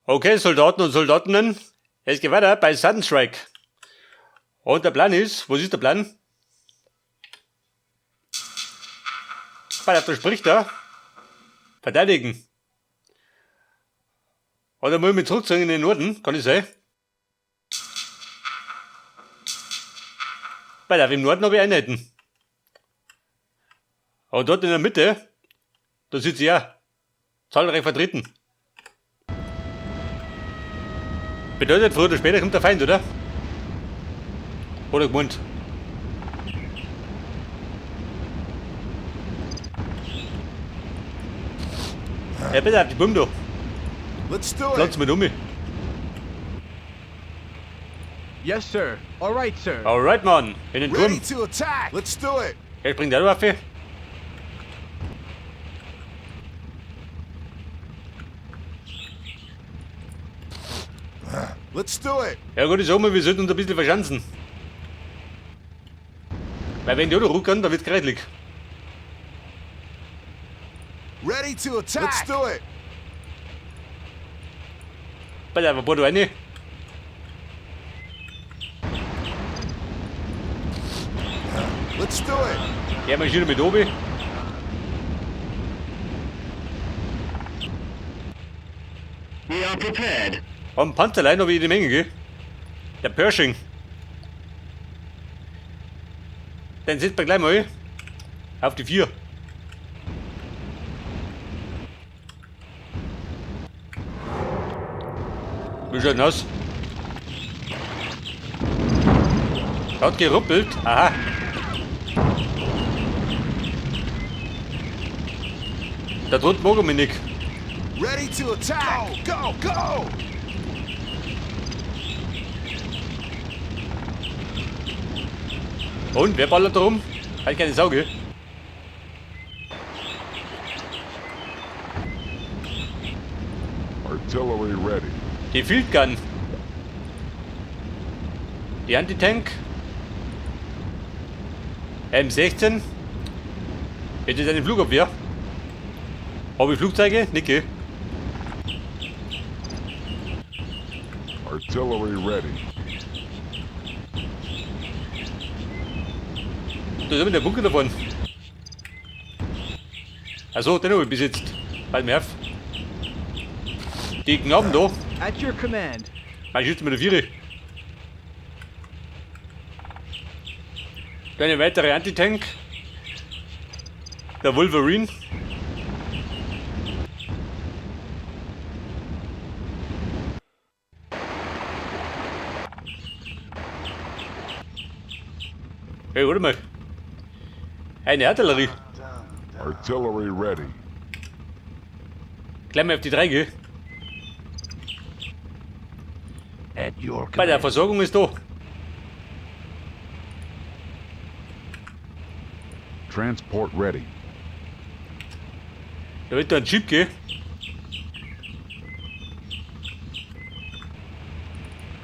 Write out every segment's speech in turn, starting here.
Okay, Soldaten und Soldatinnen, es geht weiter bei Sudden Strike. Und der Plan ist, was ist der Plan? Bei der spricht er. Verteidigen. Oder muss ich mich zurückziehen in den Norden? Kann ich sein? Bei der im Norden habe ich Einheiten. Aber dort in der Mitte, da sitzt sie ja zahlreich vertreten. Bedeutet, früher oder später kommt der Feind, oder? Oder gemeint. Ja, bitte auf die Bumm da. Let's do Platz it. mit um. Yes, sir. All right, sir. Alright, Mann. In den Ready Turm. to attack. Let's do it. Er springt auch auf. Let's do it. Ja gut, ich sag mal, wir sollten uns ein bisschen verschanzen. Weil wenn die auch noch ruckern, dann wird's kreidelig. Ready to attack. Let's do it. Bei der paar da rein. Let's do it. Ja, Maschine mit oben. We are prepared. Am Panzerlein habe ich jede Menge, gell? Der Pershing. Den setzt man gleich mal auf die 4. Wie schaut denn aus? Hat geruppelt. Aha. Da drunten mag er mich nicht. Ready to attack. Go, go, go. Und wer ballert da rum? Halt keine Sau, gell? Artillery ready. Die Field Gun. Die Anti-Tank. M16. Jetzt ist eine Flugabwehr. Habe ich Flugzeuge? Nicke. Artillery ready. Da ist immer der Bunker davon. Achso, den habe ich besetzt. Halt mir auf. Die Knaben da. At your command. Mein schießt mit der Viere. Da eine weitere Anti-Tank. Der Wolverine. Hey, warte mal. Eine Artillerie. Artillery ready. Gleich mal auf die 3, gell? At your Bei der command. Versorgung ist da. Transport ready. Da wird da ein Jeep, gell?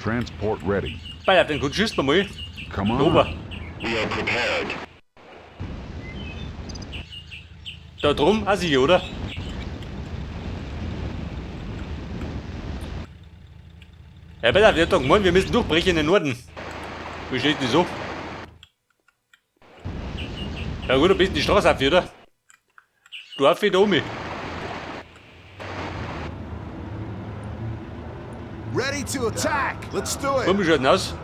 Transport ready. Bei der, den schießt man mal. Come on. Ober. We are prepared. Da drum, auch sicher, oder? Ja, bitte, wir doch gemeint, wir müssen durchbrechen in den Norden. Wie steht denn so? Ja gut, ein bisschen die Straße auf, oder? Du auf da oben. Ready to attack. Let's do it. Komm, wie schaut denn aus?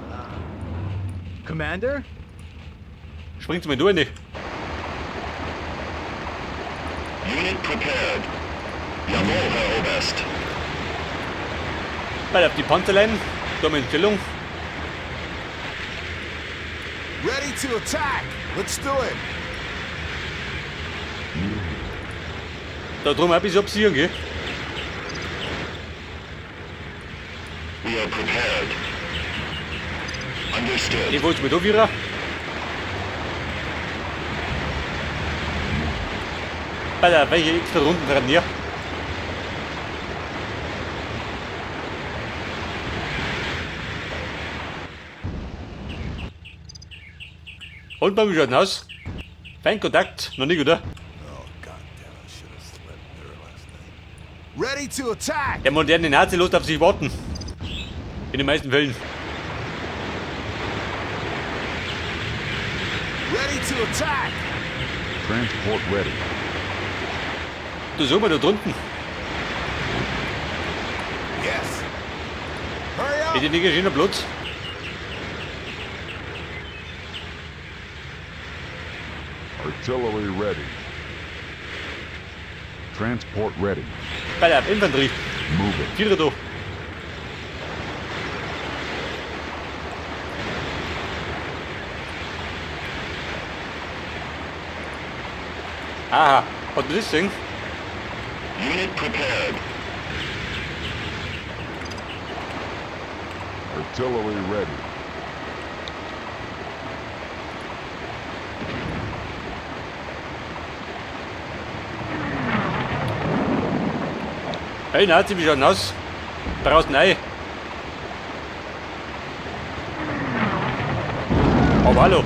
Commander? Springt mir da rein. Unit prepared. Jawohl, Herr Oberst. Bei auf die Panzerlein. Da mal in Stellung. Ready to attack. Let's do it. Da drum auch ein bisschen absichern, gell? We are prepared. Understood. Ich wollte mir da wieder. Bei der welche extra Runden dran, ja. Und beim schaut aus? Feindkontakt, noch nicht, oder? Oh, God damn, I should have slept better last night. Ready Ready to attack. Der moderne Nazi lässt auf sich warten. In den meisten Fällen. Ready to attack. Transport ready. Du such mal da drunten. Yes. Hurry up. Bitte nicht schöner Platz. Artillery ready. Transport ready. Bei der Infanterie. Move it. Vierer da. Aha, hat man das gesehen? Unit prepared. Artillery ready. Hey Nazi, wie schaut denn aus? Draußen rein. Aber hallo.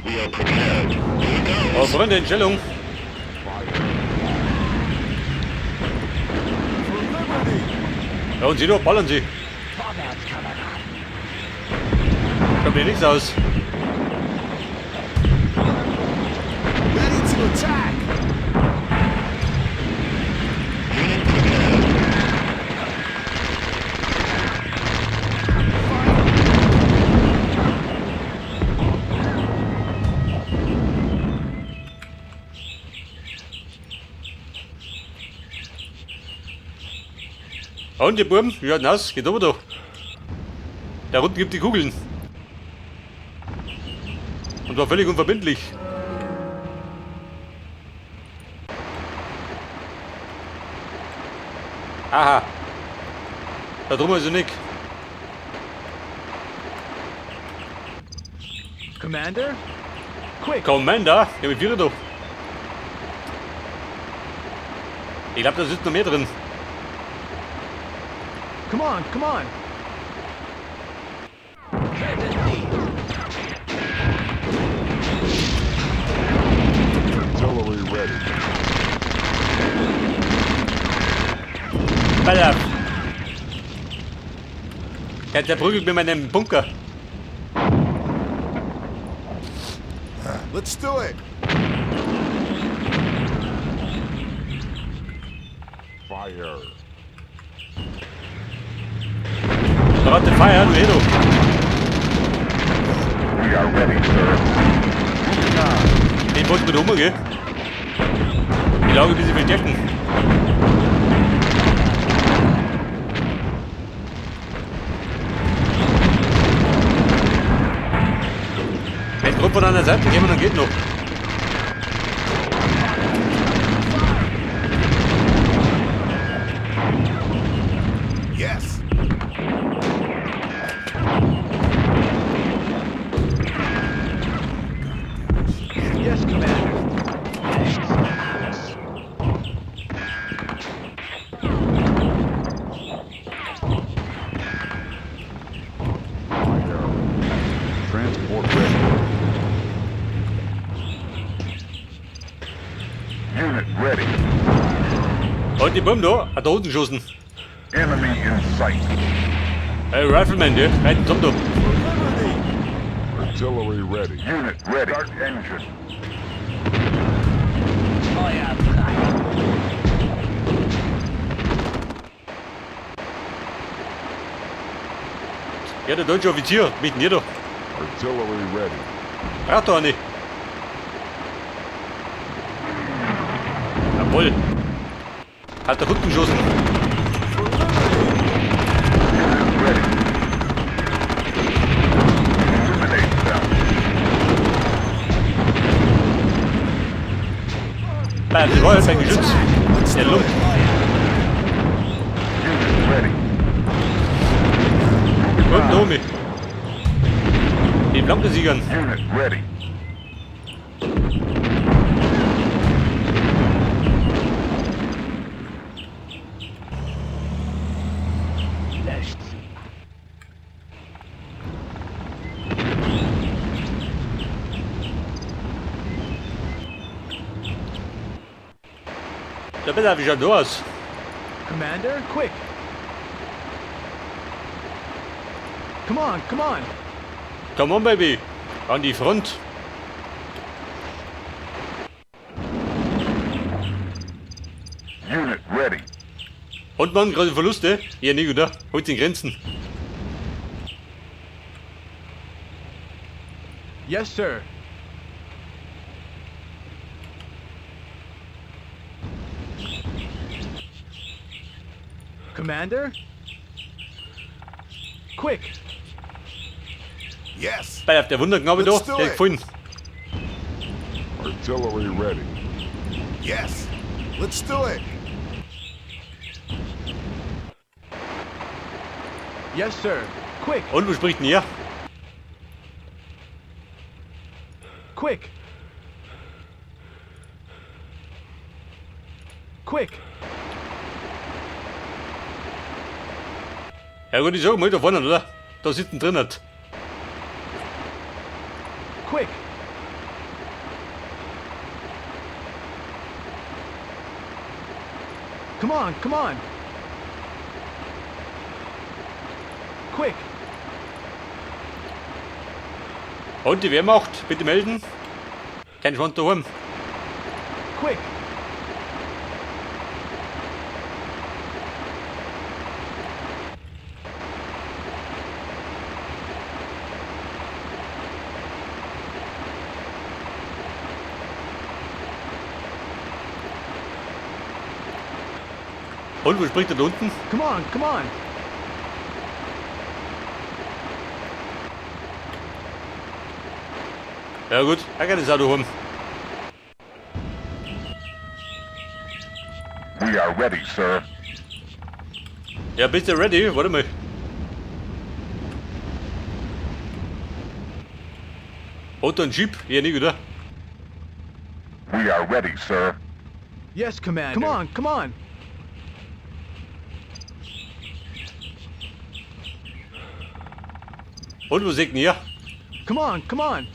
We are prepared. Here goes. Aber Freunde, in Stellung. For liberty. Ja, und Sie da, ballern Sie. Schaut mir nichts aus. Ready to attack. Unit prepared. Und die Buben, wie schaut denn aus? Geht oben da. Da unten gibt die Kugeln. Und war völlig unverbindlich. Aha. Da drüben also nicht. Commander? Quick! Commander? Ja, mit Vierer da. Ich glaube, da sitzt noch mehr drin. Come on, come on! Artillery ready. Pass auf. Der zerprügelt mir meinen Bunker. Let's do it. Fire. Da hat der Feuer, du Edo. We are ready, sir. Den wollte ich mit um, gell? Die Lage ein bisschen verstärken. Wenn es von einer Seite kommen, dann geht noch. Yes. Yes, Commander. Thanks. Fire. Transport ready. Unit ready. Und die Bombe da hat da unten geschossen. Enemy in sight. Hey, Rifleman, der reiten zum da. Artillery ready. Unit ready. Start engine. Feuer frei. Ja, der deutsche Offizier, mit mir da. Artillery ready. Braucht doch eine. Jawohl. Hat der Hund geschossen. Unit ready. Eliminate them. Bei der Royal beim Geschütz. Der Lump. Unit ready. Und Nomi. Die Flankesiegern. Unit ready. Löscht sie. Da pass auf, wie schaut da aus? Commander, quick. Come on, come on. Come on, Baby. An die Front. Unit ready. Und man, große Verluste? Ja, nicht, oder? Holt in Grenzen. Yes, sir. Commander? Quick. Yes. Pass auf, der Wunderknabe da, Let's do der it. hat gefallen. Artillery ready. Yes. Let's do it. Yes, sir. Quick, Und wo spricht denn er? quick. Quick. Ja gut, ich sag mal da vorne, oder? Da sitzen drin hat. Quick. Come on, come on. Quick. Und die Wehrmacht, bitte melden. Kein Schwanz daheim. Quick. Und wo spricht er da unten? Come on, come on. Ja gut, er kann das Auto haben. We are ready, sir. Ja, bist du ready? Warte mal. Auto und Jeep? Ja, nicht, oder? We are ready, sir. Yes, Commander. Come on, come on. Und wo seht ihr? Come on, come on.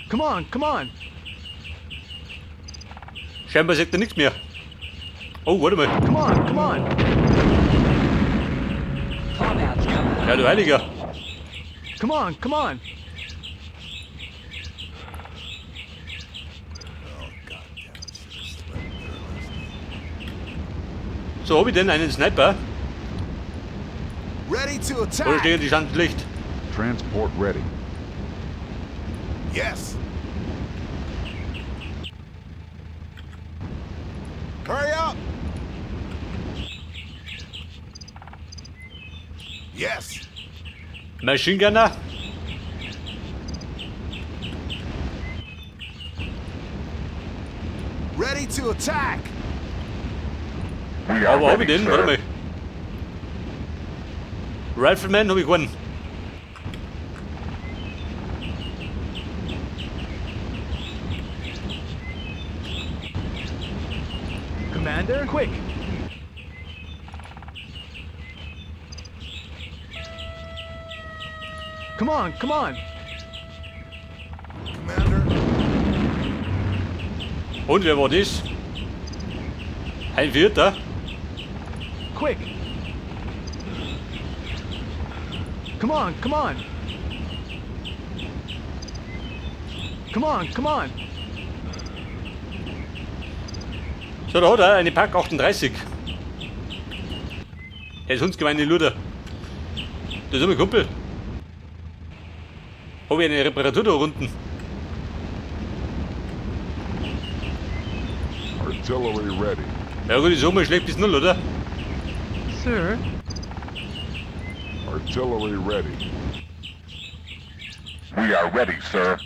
Come on, come on. Scheinbar sagt er nichts mehr. Oh, warte mal. Come on, come on. Vorwärts, Kameraden. Ja, du Heiliger. Come on, come on. Oh, God damn it. Should have slept better last night. So, hab ich denn einen Sniper? Ready to Oder attack. stehen die Schanden schlecht? Transport ready. Yes. Hurry up. Yes. Machine Gunner? Ready to attack. We are Aber hab ich ready, den? Warte sir. mal. Rifleman hab ich keinen. Commander, quick. Come on, come on. Commander. Und wer war das? Ein Vierter? Quick. Come on, come on. Come on, come on. So, da hat er eine Pak 38. Der ist uns gemeine Luder. Das ist mein Kumpel. Hab ich eine Reparatur da unten? Artillery ready. Ja gut, die Summe schlägt bis null, oder? Sir? Artillery ready. We are ready, sir.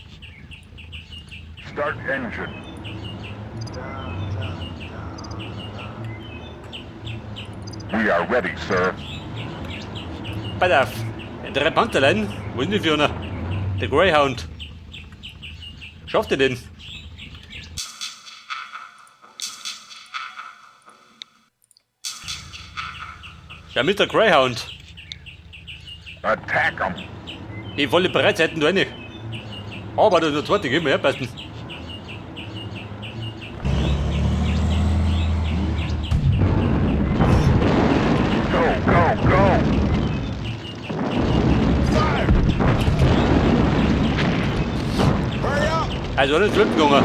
Start engine. We are ready, sir. Pass auf. Drei Pantherlein. Wo sind die für einer? Der Greyhound. Schafft er den? Ja, Mr. Greyhound. Attack 'em. Ich volle Breitseiten da rein. Aber da ist noch zweite, gehen wir herpassen. Go, go, go! Fire! Hurry up! Also alles zurückgegangen.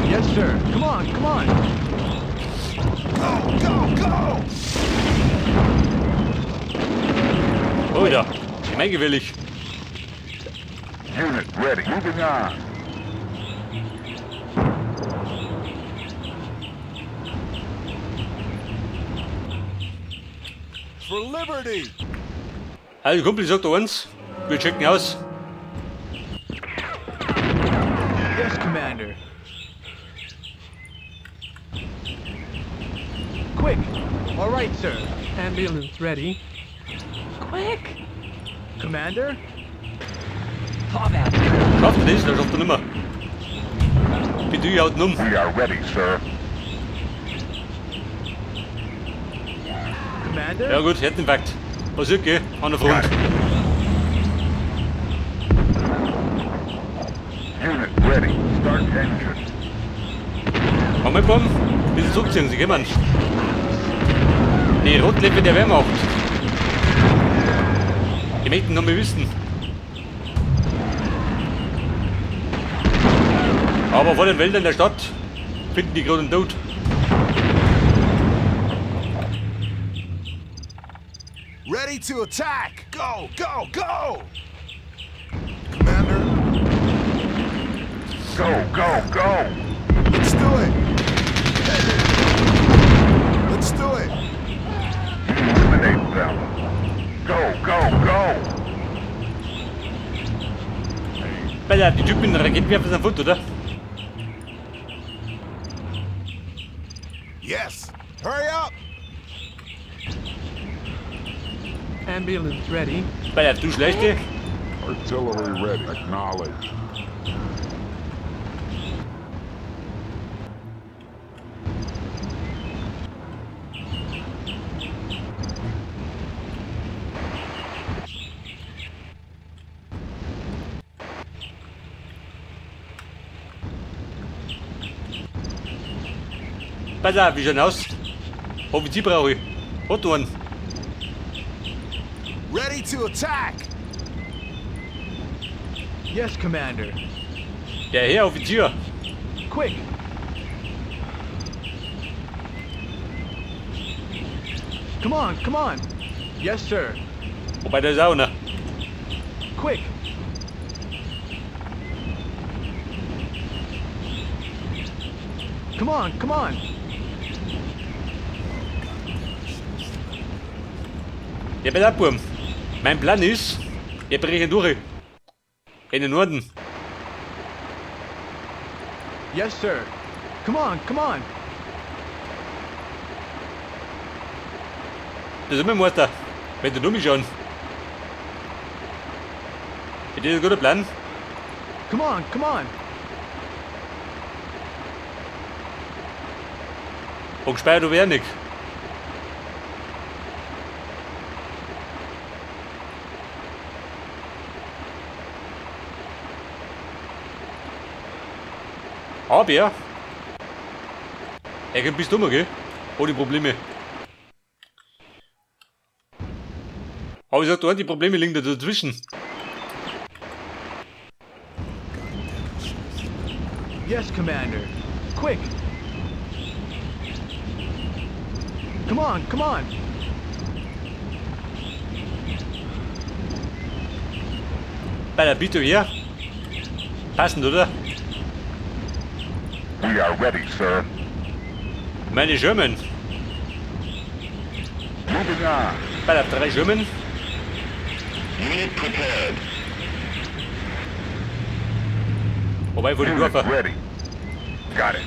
Yes, sir. Come on, come on. Go, go, go! Oh ja, gemeingefährlich. Unit ready. Moving on. For liberty! Also Kumpel, ich sag dir eins, wir checken aus. Yes, Commander. Quick. All right, sir. Ambulance ready. Quick! Commander? Vorwärts! Schafft er das? Dann schafft er nimmer. Bitte, ich haut ihn um. We are ready, sir. Commander? Ja gut, Herzinfarkt. Passiert, gell? An der Front. Unit ready. Start engine. Moment, Buben. Bisschen zurückziehen, sie kommen. Die Rotlippe der Wehrmacht. Die möchten noch mal wissen. Aber vor den Wäldern der Stadt finden die gerade den Tod. Ready to attack! Go, go, go! Commander, Go, go, go! let's do it! Let's do it! Eliminate them. Go, go, go! Alter, die Typen mit den Raketenwerfer sind fort, oder? Yes! Hurry up! Ambulance ready. Alter, du Schlechte. Artillery ready. Acknowledged. Pass auf, wie schaut aus? Offizier brauche ich. Hat einen. Ready to attack! Yes, Commander. Der Herr Offizier. Quick. Come on, come on. Yes, sir. Wobei, da ist auch einer. Quick. Come on, come on. Ja, pass auf, Buben. Mein Plan ist, wir brechen durch. In den Norden. Yes, sir. Come on, come on. Das ist immer Meister. Wenn du nur mich schauen. Ist das ein guter Plan? Come on, come on. Und gespeichert habe ich auch nicht. Aber er kommt bis dumm, gell? Ohne Probleme. Aber ich sag dir, die Probleme liegen da dazwischen. Yes, Commander. Quick. Come on, come on. Bei der Bitte her. Passend, oder? We are ready, sir. Meine Sherman. Moving on. Bei der 3 Sherman. Unit prepared. Wobei, wo die Unit Dörfer. ready. Got it.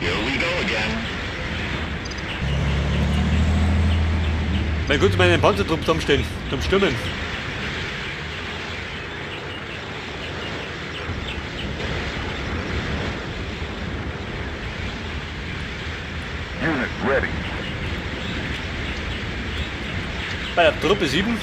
Here we go again. Mein Gott, meinen Panzertrupp zusammenstellen. Zum Stürmen. Unit ready. Bei der Truppe 7.